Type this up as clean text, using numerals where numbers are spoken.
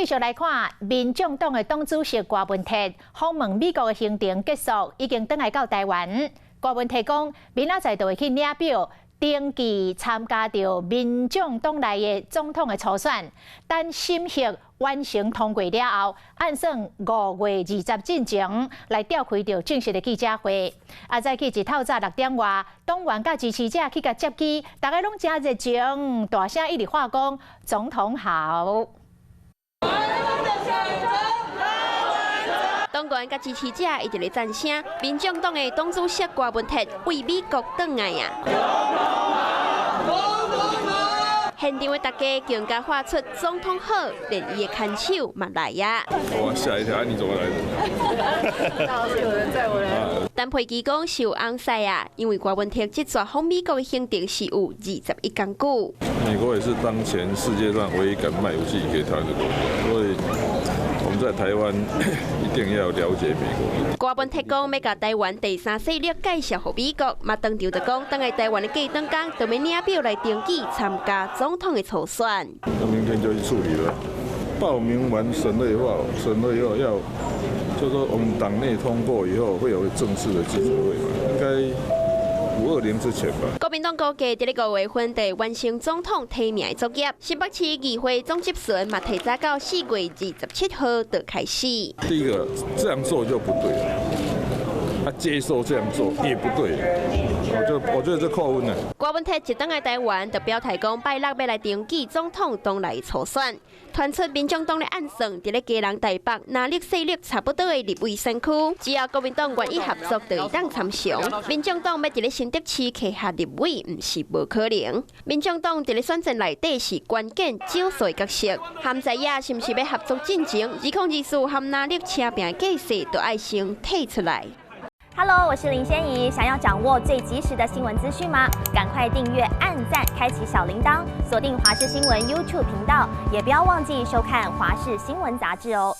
續來看，民眾黨的黨主席郭文鐵訪問美國的行程結束，已經轉來到台灣。郭文鐵講，明仔載就會去領表登記參加著民眾黨內的總統的初選。等審核完成通過了後，按算5月20進前來召開著正式的記者會。啊，早起一透早6點外，黨員佮支持者去共接機，大家攏誠熱情，大聲一直喊講總統好。黨員佮支持者一直咧讚聲，民眾黨的黨主席郭文鐵為美國轉來啊！現場的大家更加喊出總統好，連伊的牽手嘛來啊！我嚇一跳，你怎麼來的？有人載我來。陳佩琪講是有尪婿啊，因為郭文鐵這逝訪美國的行程是有21工久。美國也是當前世界上唯一敢賣武器給台灣的國家，所以我們在台灣一定要了解美國。郭文鐵講欲共台灣第三勢力介紹予美國，嘛當場就講，轉來台灣的過轉工，就欲領表來登記參加總統的初選。那明天就去處理了。報名完審了以後，審了以後要，就說我們黨內通過以後，會有正式的記者會嘛？應該5/20之前吧。國民黨估計佇咧5月份就會完成總統提名的作業。新北市議會總質詢嘛，提早到4月27號就開始。第一個這樣做就不對了，他接受這樣做也不對，我覺得這扣分了。郭文鐵一轉來台灣，就表態講拜六欲來登記總統黨內初選，傳出民眾黨咧暗算，佇咧基隆、台北、藍綠勢力差不多的立委選區，只要國民黨願意合作，就會當參詳。民眾黨欲佇咧新竹市拿下立委，毋是無可能。民眾黨佇咧選戰內底是關鍵少數的角色，含在野是毋是欲合作進前，2024和藍綠車拚的計勢，都愛先提出來。 Hello，我是林仙怡。想要掌握最及時的新聞資訊嗎？趕快訂閱、按讚、開啟小鈴鐺，鎖定華視新聞 YouTube 頻道，也不要忘記收看華視新聞雜誌哦。